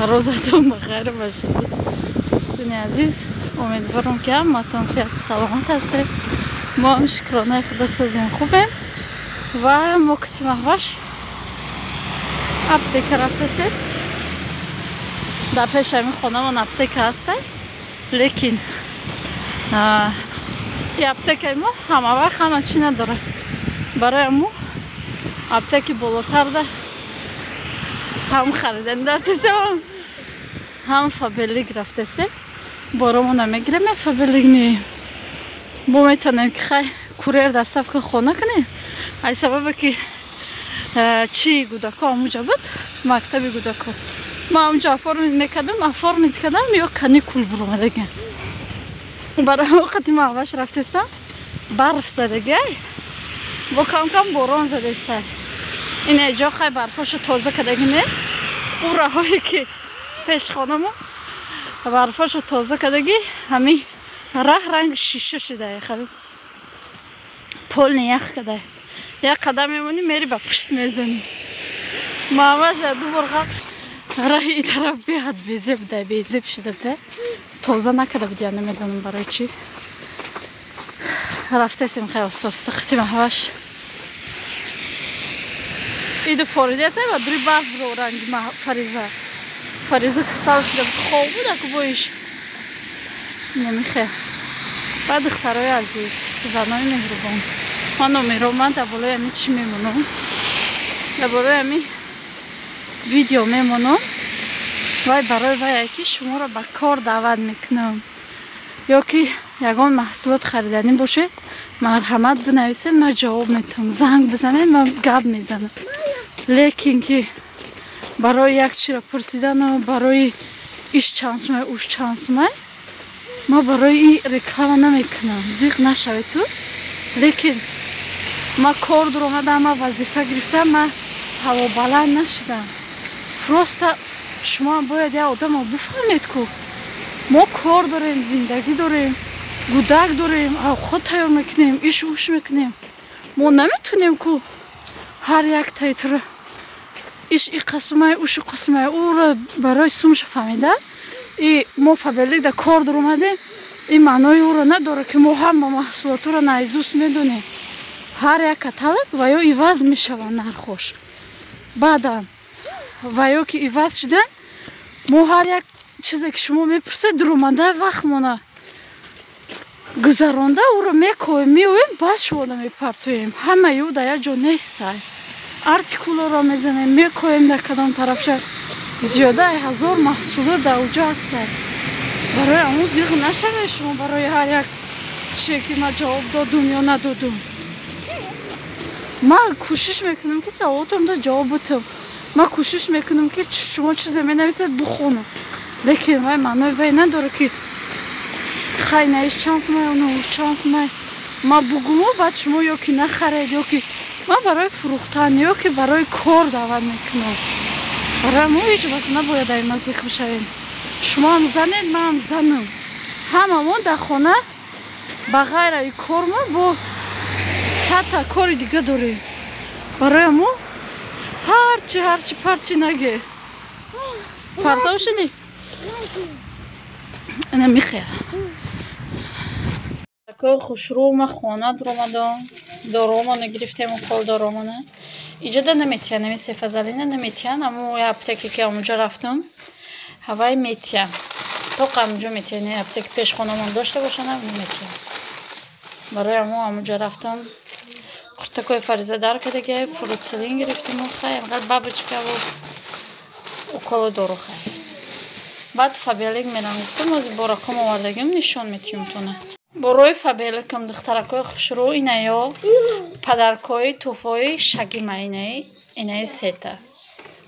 Рӯзатон бахайр бошад. Дӯстони азиз, умедворам, ки ҳаматон сиҳату саломат ҳастед. Мо ҳам, шукронаи худо, созем, хубем. Ва мо кути Маҳваш аптека рафтастем. Дар пеши ҳамин хонамон аптека ҳастай, лекин и аптекаи мо ҳама вақт ҳама чӣ надорад. Барои мо аптеки болотарда ҳам харидани рафтесем, ҳам Фаберлик рафтесем. Боромона мегирем, Фаберлик меоем. Мо метавонем, ки хай, курьер доставка хона кунем. Ай сабабе ки чӣ гудако ҳамуҷа буд, мактаби гудако, ман ҳамуҷа оформить мекардам, оформить кардам, ё каникул буромадаган. Барои вақти Маҳваш рафтестам, барф задагиай, бо кам-кам борон задестай. Ин ҷо хай барфошо тоза кардагӣ не, ураҳое ки пешхонамо барфошо тоза кардагӣ, ҳамин раҳ ранг шиша шудае, хали полный ях кадай. Як қадам мемонӣ, мери ба пушт мезанӣ. Маҳваша ду бор раҳи и тараф беҳад безеб будай, безеб шуда буда, тоза накарда буд. Я намедонам барои чӣ. Рафтесем хай остоста қити Маҳваш. Иду форида ва дури барф буро ранги Фариза. Фариза касал шуда буд, хоб буд, аку боиш намехе. Ба духтарои азиз, занои меҳрубон, ман номеро ман дар болои ҳами чӣ мемонам, дар болои ҳами видео мемонам. Вай барои вае ки шуморо ба кор даъват мекунам ё ки ягон маҳсулот хариданӣ бошед, марҳамат, бинависед, ман ҷавоб метавам. Занг бизанед, ман гап мезанам. Лекин ки барои як чиро пурсидану барои иш чанд сумай, уш чанд сумай, ма барои и реклама намекунам. Зиқ нашавед ту, лекин ма кор дуромадам, ма вазифа гирифтам, ма ҳавобаланд нашудам. Просто шумоам бояд як одамо бифаҳмед, ку мо кор дорем, зиндагӣ дорем, гудак дорем, авқот тайёр мекунем, ишу уш мекунем. Мо наметонем ку ҳар як тайтра иш иқасумай, ушу қасумай, ӯро барои сумша фаҳмида. И мо Фаберликда кор дуромадем, ин маънои ӯро надорад, ки мо ҳама маҳсулотро наизусть медонем. Ҳар як каталог ва ё иваз мешаванд нархош. Баъдан ва ё ки иваз шудан, мо ҳар як чизе ки шумо мепурсед, дуромада вақтмона гузаронда, ӯро мекоем, меоем, баъд шуморо мепартоем. Ҳамаи ӯ дар як ҷо нестай. Артикулоро мезанем, мекоем дар кадом тарафша. Зиёдаи 1000 маҳсулот дар уҷо ҳастад. Барои ҳамун зиқ нашавед шумо барои ҳар як чизе ки ман ҷавоб додум ё надодум. Ман кӯшиш мекунам, ки саволотонро ҷавоб бутам. Ман кӯшиш мекунам, ки шумо чизе менависед, бухонам, лекин вай маънои вай надорад, ки хай, наиш чанд сумай, науш чанд сумай, ман бугуму, баъд шумо ё ки нахаред, ё ки ман барои фурӯхтан, ё ки барои кор даъват мекунам. Барои мо ҳеҷ вақт набояд ай ма зиқ бишавем. Шумоам занед, манам занам, ҳамамон дар хона ба ғайр аи кормо бо садта кори дига дорем. Барои мо ҳарчи ҳарчи парчи наге. Фардо шудӣ, ина михел хушрӯ. Ма хона дуромадам, доромона гирифтем, укол доромона. Иҷода наметиҳан, ами сефазалина наметиҳан. Амо аптеке ки амуҷо рафтам, ҳавай метиҳан, тоқа амуҷо метиҳан. Аптеки пешхонамон дошта бошанам, наметиҳан. Барои амо амуҷо рафтам. Куртакои Фариза дар кардагиай, фурутселин гирифтему, хай, анқадр бабочкаву уколу дору. Хай, баъд Фаберлик мерам, гуфтам, ози бо рақам овардагим, нишон метиҳем тона. Борои Фаберликам, духтаракои хушрӯ, инаё подаркои тӯҳфаи шагима, инаи сета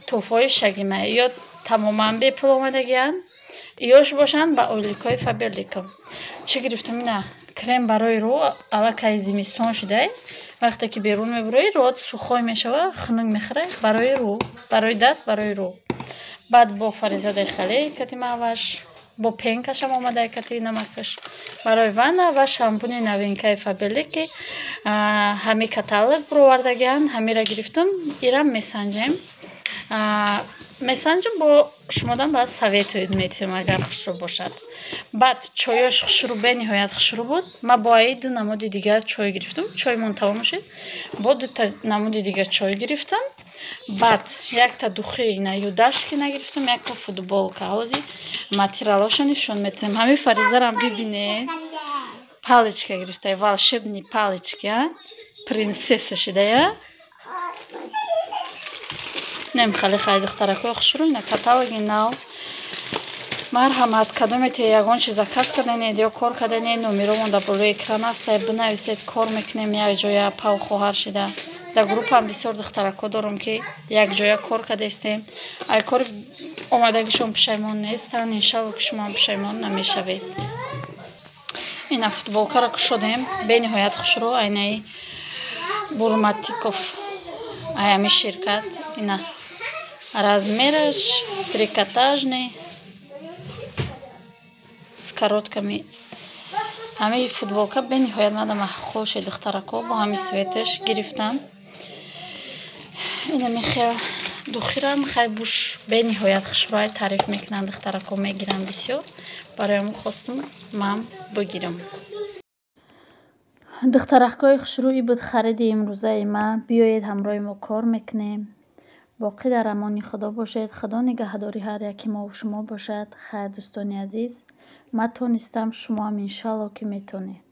тӯҳфаи шагима, ё тамоман бепул омадагиянд, ёш бошанд ба ойликҳои Фаберликам. Чӣ гирифтам? Ина крем барои рӯ. Аллакай зимистон шудай, вақте ки берун мебуроӣ, рӯат сухой мешава, хунук мехӯра. Барои рӯ, барои даст, барои рӯ. Баъд бо Фаризадаи хале кати Маҳваш, бо пенкашам омадай, кати намакаш барои ванна ва шампуни новинкаи Фаберлики, ҳами каталог буровардагианд, ҳамира гирифтам. Ирам месанҷем. Месанҷам, бо шумодам баъд советует метиҳам, агар хушрӯ бошад. Баъд чойош хушрӯ, бениҳоят хушрӯ буд. Ма бо аи ду намуди дигар чой гирифтам. Чоймон тамом шуд, бо дута намуди дигар чой гирифтам. Баъд якта духи ина Юдашкина гирифтам, якта футболка. Ҳози материалоша нишон метиҳам. Ҳамин Фаризарам бибинед, палочка гирифта, волшебный палочка, принсесса шидая. Немхали хай, духтаракои хушрӯ, ина каталоги нав. Марҳамат, кадомете ягон чиз заказ карданед ё кор карданед, номеромон дар болои экран аст, бинависед, кор мекунем якҷоя, пав хоҳар шида. Дар группам бисёр духтарако дорам, ки якҷоя кор кардаистем. Ай кори омадагишон пушаймон нестанд, иншалло, ки шумоам пушаймон намешавед. Ина футболкаро кушодем, бениҳоят хушрӯ, айнаи Бурматиков, аями ширкат. Ина размераш, трикотажный, с коротками. Ҳамаи футболка бениҳоят мада махуши, духтарако, бо ҳами цветаш гирифтам. Инами хел духирам хай буш бениҳоят хушрӯай, таъриф мекунанд, духтарако мегиранд бисёр, барои ҳамон хостум ман бигирам. Духтаракҳои хушрӯи, буд хариди имрӯзаи ма. Биёед, ҳамроҳи мо кор мекунем. Боқӣ дар амони Худо бошед. Худо нигаҳдори ҳар яки мову шумо бошад. Хайр, дӯстони азиз, ман тонистам, шумоам иншалло, ки метонед.